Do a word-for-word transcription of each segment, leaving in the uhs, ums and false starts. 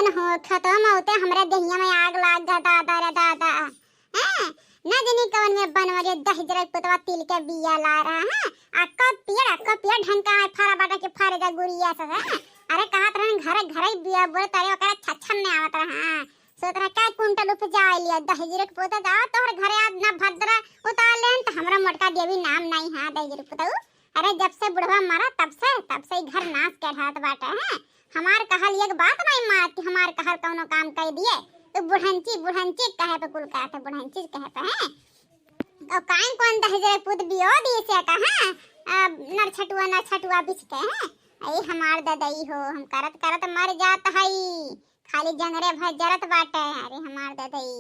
हो, खेतवा में होते हमरे देहिया में आग लाग गा दादा रे दादा। हैं? ना जानी कवन में बनवरिया दहिजरा के पुतवा तिल के बिया ला रहा है। अक्का पियर, अक्का पियर ढंग का है, फरा बाटा के फरे जा गुरिया से, हैं? अरे कहत रहन घरे घरे बिया बोले तारे ओकरा छच्छन में आवत रहा। सोत रहा कै कुंटल उपजा लिया, दहिजरा के पुतवा जाओ तोहर घरे आज ना भद्रा उतार लेन त हमरा मोटका देवी नाम नहीं है दहिजरा के पुतवा। अरे जब से बुढ़वा मरा तब से, तब से ई घर नाश के ढात बाटे हैं। हमार कहल एक बात नहीं मानत कि हमार कहल कौनो काम कर दिए। तो बुढ़ंची, बुढ़ंची कहे पे कुल कहत है, बुढ़ंची कहे पे हैं। और काइन कौन दहिजरा के पुत बियो दी से कहा, अब नरछटुआ, नरछटुआ बिछ के हैं। अरे हमार ददई हो, हम करत करत मर जात हई, खाली जंगरे भर जरत बाटे। अरे हमार ददई,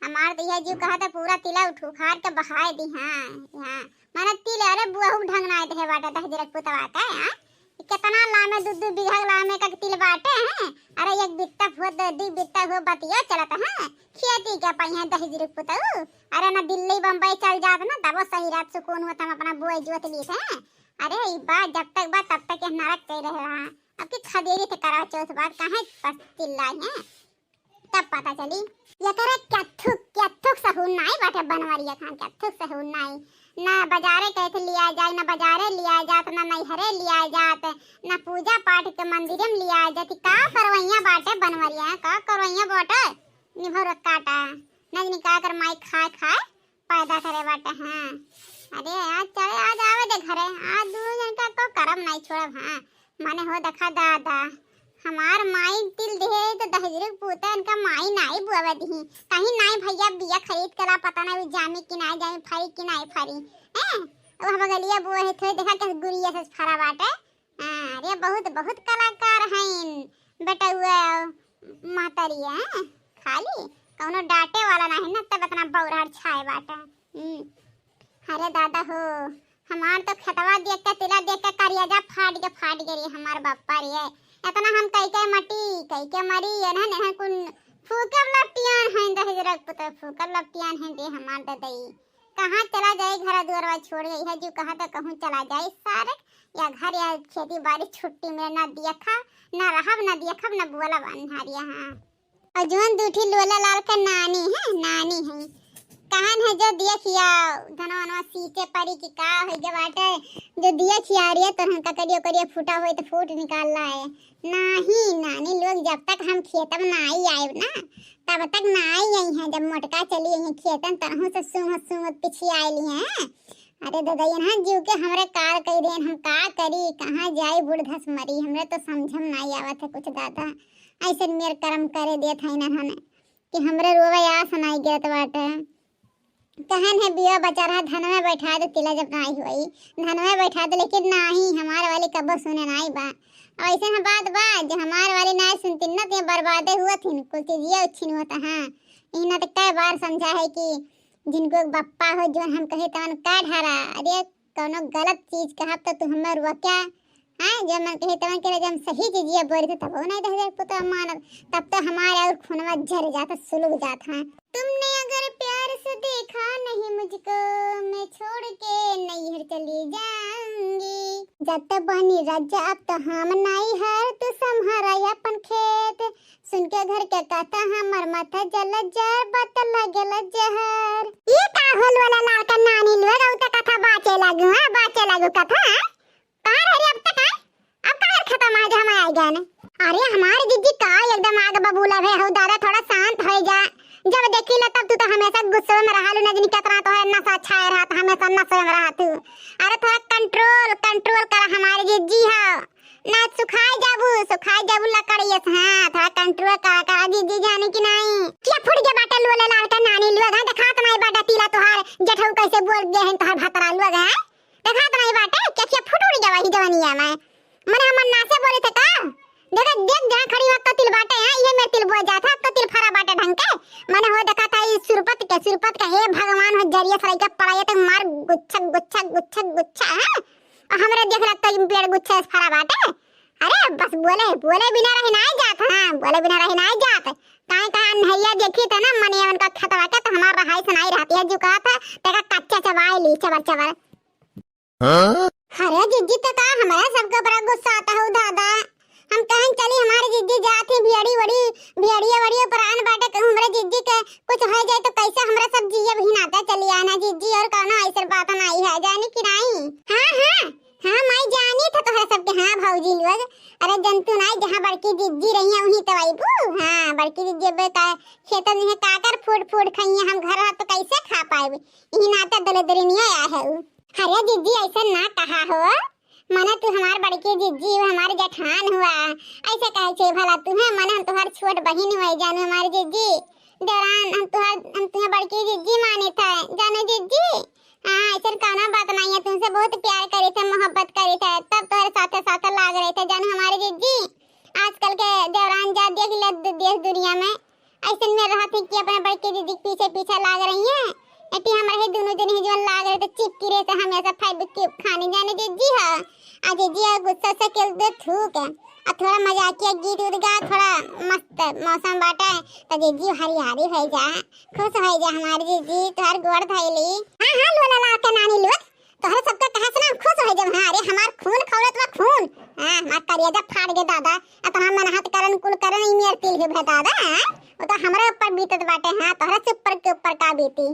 हमार तो यह जीव कहत है पूरा तिला उठ उखाड़ के बहाए दी। हाँ, हाँ, माने तिल, अरे बुआ हुक ढंग ना देहे बाटे दहिजरा के पुतवा का, हाँ? कितना लामे दू दू बीघा लामे का तिल बाटे हैं। अरे एक बित्ता हुआ, दो दू बित्ता हुआ बतिया चलत है, खेती के पाई है दहिजरा के पुतऊ। अरे ना दिल्ली बम्बई चल जात ना तबो सही रात सुकून होत हम अपना बोए जोत ली थे। अरे ई बात जब तक बा तब तक यह नरक कह रहे रहा। अब की खदेरी थे करा चौथ बात काहे बस चिल्लाई हैं? तब पता चली। एकरा कथुक, कथुक सहूर नाई बाटे बनवरिया खान, कथुक सहूर नाई। ना बाजारे कैसे लिया जाए, ना बाजारे लिया जात, ना नैहरे लिया जात, ना पूजा पाठ के मंदिरे में लिया जात। का करवैया बाटे बनवरिया, का करवैया बाटे? निभौर काटा, नजनी का कर माई खाए खाए पैदा करे बाटे। हाँ, अरे आज चले, आज आवे दे घरे, आज दू जन का को करम नाई छोड़ब। हाँ, माने हो देखा दादा, हमार माई तिल देहे तो दहिजरा के पूता इनका माई नाई बुआवे दिही। कहीं नाई भैया बिया खरीद के ला, पता नाई उ जामी कि नाई जामी, फरी कि नाई फरी। हैं? अब हम गलिया बुआ है थे, देखा कैसे गुरिया से फरा बाटे। हाँ, अरे बहुत, बहुत कलाकार हैं बेटउआ महतरिया, हैं? खाली कौनो डांटे वाला नहीं ना, तब इतना बौरार छाए बाटे। हम्म। अरे दादा हो, हमार तो खेतवा देख के, तिला देख के करियाजा फाट के फाट गए रे हमार बापा रे। इतना हम कई के मटी, कई के मरी, एनहन, एनहन कुल फूकब लपटियान हैं, दहिजरा के पुतवा फूकब लपटियान हैं रे हमार ददई। कहाँ चला जाए घर दुआरवा छोड़ गई है, जो कहा तो कहूँ चला जाए सारे, या घर या खेती बाड़ी छुट्टी में ना देखा, ना रहब, ना देखब, ना बोलब अन्हारिया। हाँ। और जौन दूठी लोला लाल का नानी है, नानी है, कहन है जो दिया खिया, धनवा वनवा सींचे पड़ी कि का होइ गया बाटे, जो दिया खिया रही है, तो हम ककरियो करियो फूटा होई तो फूट निकाल लाए। नाही, नानी लोग जब तक हम खेतम ना आई आए ना, तब तक ना आई आई हैं। जब मोटका चली आई हैं खेतन, तरहू से सूंघत सूंघत पिछी आइली हैं। अरे दादा, इन्हां जीव के हमरे काल कई देन, हम का करी, कहाँ जाई, बूढ़ धस मरी। हमरे तो समझम नाई आवत है कुछ दादा, ऐसन मेर करम करे देत है इन्हन कि हमरे रोवे आस नाई गिरत बाटे। कहन है बिया बचा रहा, धनवे बैठा दे, तिला जब नाई होई, धनवे बैठा दे, लेकिन नाही, हमार वाली कबो सुने नाई बा। अब ऐसे है बात बा, जो हमार वाली नाई सुनती ना, तो ये बर्बादे हुआ थी, कुल चीजिया उच्छिन होता। हाँ, इन्हें तो कई बार समझा है कि जिनको एक बप्पा हो, जो हम कहे तवन का ढारा, अरे कौनो गलत चीज कहब तो तू हमर हुआ क्या? हाँ, जब मन कहे तवन के, जब हम सही चीजिया बोली थे, तब वो नहीं दहिजरा के पुतवा मानत, तब तो हमारे और खूनवा झर जाता, सुलग जाता है। तुमने अगर प्यार से देखा नहीं मुझको, मैं छोड़ के नैहर चली जाऊंगी। जत बनी रजा अब तो हम नाई हर, तू सम्हारा अपन खेत। सुन के घर के कहता हमर माथा जल जर, बत लगल जहर। ये का होल वाला लाल का नानी लोग, अब तो कथा बाचे लागू, हाँ, बाचे लागू कथा, हाँ? कहाँ रह रहे अब तक, हाँ? अब कहाँ खत्म आज हम आए गए ने? अरे हमारे जीजी का एकदम आग बबूला भे हो दादा, थोड़ा शांत हो जा। जब देखी ला तब तू तो हमेशा गुस्से में रहा लू, न जानी कितना तो है नशा छाए रहा था, हमेशा नशे में रहा तू। अरे थोड़ा कंट्रोल, कंट्रोल कर हमारे जीजी हो। ना सुखाए जाबू, सुखाए जाबू लकड़िया से। हाँ, थोड़ा कंट्रोल करा, करा जीजी जाने की नहीं। क्या फूट गया बाटा लोला लाल का नानी लोग, हाँ, दिखात नहीं बाटा तिला तोहार जेठऊ कैसे बोल गए हैं तोहार भतरा लोग, हाँ? दिखात नहीं बाटे, क्या, क्या फूट उड़ गया वही जवानिया में। मने हमर नासे बोले थे का? देखा, देख जहाँ खड़ी हुआ कतिल बाटे, हाँ, ये मेरे तिल बोल जाता, कतिल फरा बाटे ढंग के। मने हो देखा था इस सुरपत के, सुरपत का, हे भगवान हो जरिया सराई का पड़ाइया तक मार गुच्छा, गुच्छा, गुच्छा, गुच्छा, हाँ? और हमरे देख लगता है पेड़ गुच्छे से फरा बाटे। अरे बस बोले, बोले बिना रही नाई जात, हाँ, बोले बिना रही नाई जात। काहे कहा अन्हैया देखी थे ना, मने उनका खतवा के तो हमार रहाई सुनाई रहती है, जो कहा था, देखा कच्चा चबाई ली, चबर चबर। हाँ? अरे जिज्जी तो का हमारा सबके बड़ा गुस्सा आता हो दादा। हम कहन चली हमारी जिज्जी जात ही बियड़ी वड़ी पियरिया वरिया परान बाटे, कहूँ हमरा जिज्जी के कुछ होइ जाए तो कैसे हमरा सब जियब ही नाता चली आना जिज्जी, और कौनो ऐसन बात नाई है, जानी कि नाई? हाँ, हाँ, हाँ माई, जानी था तोहरा सबके, हाँ भौजी लोग। अरे जनतू नाई, जहाँ बड़की जिज्जी रही है वहीं तो अइबू। हाँ, बड़की जिज्जी अब का खेतन में काकर फूट फूट खइए, हम घर रह तो कैसे खा पाएबे? यही नाते दलिद्रिनियो आ है उ। अरे जिज्जी ऐसा ना कहा हो, मने तू हमार बड़की जिज्जी हो, हमार जेठान हुआ, ऐसे कहे छे भला तू है, मने हम तोहार छोट बहिन हुआ जानू हमार जिज्जी, देवरान हम तोहार, हम तुम्हें बड़की जिज्जी माने थे जानू जिज्जी। हाँ, ऐसन कौनो बात नहीं है, तुमसे बहुत प्यार करे थे, मोहब्बत करे थे, तब तोहरे साथे साथे लाग रहे थे जानू हमारे जिज्जी। आजकल के देवरान जा देख ले दु-, देश दुनिया में, ऐसन में रहत है कि अपने बड़की दीदी के पीछे पीछे लाग रही हैं। एटी हम रहे दोनों जने ही जवन लाग रहे थे चिपकी रहे थे हमेशा फेविक्विक खाने जाने जिज्जी है। आ जिज्जी है गुस्सा से केल दे थूक, आ थोड़ा मजाकिया गीत उत गा, थोड़ा मस्त मौसम बाटे, तो जिज्जी हरियारी हो जा, खुश हो जा हमारी जिज्जी, तोहर गोड़ धैली। हाँ, हाँ, लोला ला के नानी लोग, तोहरे सबके कहे से ना हम खुश हो जब। हाँ, अरे हमार खून खौलत बा खून। हाँ, हमार करेजा फाट गए दादा। अतना मेहनत करन कुल करन ई मेर तिल ही भे दादा। हाँ, वो तो हमरे ऊपर बीतत बाटे। हाँ, तोहरे से ऊपर के ऊपर का बीती।